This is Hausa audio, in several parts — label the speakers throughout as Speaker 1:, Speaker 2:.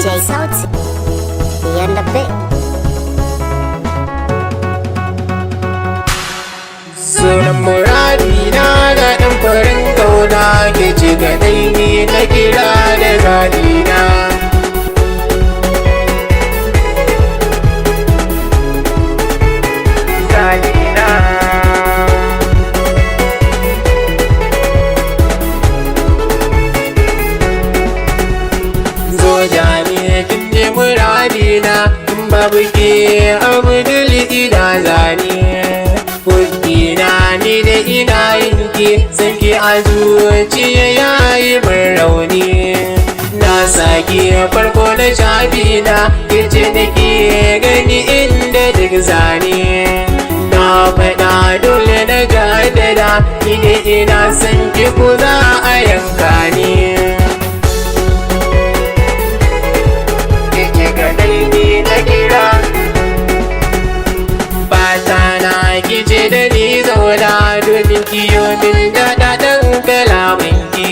Speaker 1: DJ Sauti and the big.
Speaker 2: Sunan muradi na da ɗan farin kauna ke ci gaɗai ni na kira da zaɗina. Zaɗina. Zo jami kin je muradina in babu ke abdul ina zane. Na ni da ina yinki san ki a zuciya yayi min rauni. Na saki farko na shafi na kice nake gani inda duk zane. Na faɗa dole na jaddada ni da ina san ki ko za a yanka ni. Kike kaɗai ni na kira fata na kije da ni zauna domin kiyo min daɗaɗen kalaman ki.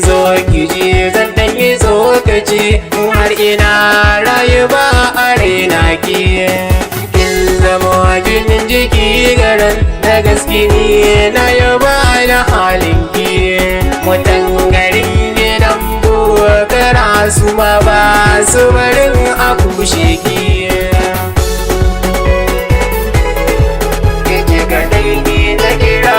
Speaker 2: Zo ki je zan ɗan yi tsokaci in har ina rayu ba a raina ki. Kin zama jinin jiki garan da gaske ni na yaba da halin ki. Mutan garin gidan bukara su ma ba su barin a kushe ki. Kike kaɗai ni na kira.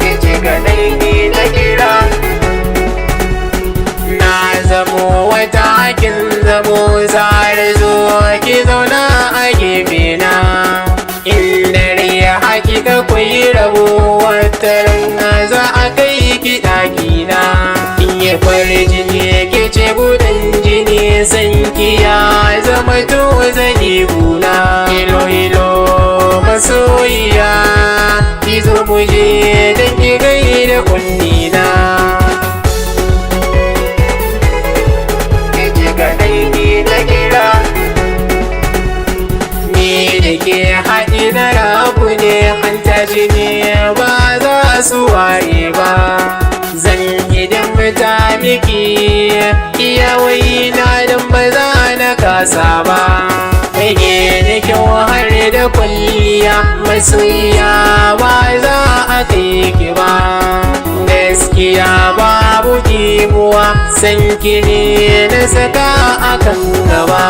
Speaker 2: Kike kaɗai ni na kira. Na zamo wata kin zamo zare zo ki zauna a gefe na. In dare ya hakika ku yi rabo wata rana za a kai ki ɗaki na. In yi farin jini ke ce gudan jini san ki ya zama to zani guna. Hilo hilo masoyiya ki zo mu je dan ki gaida kunni na. Kike kaɗai ni na kira. Ni da ke haɗi na rabu ne hanta jini ba za su ware ba. Zan hidimta miki iya waina don ba za na kasa ba. Rage da kyau har da kwalliya masoyiya ba za a kai ki ba. Gaskiya babu kimuwa san ki ne na saka akan gaba.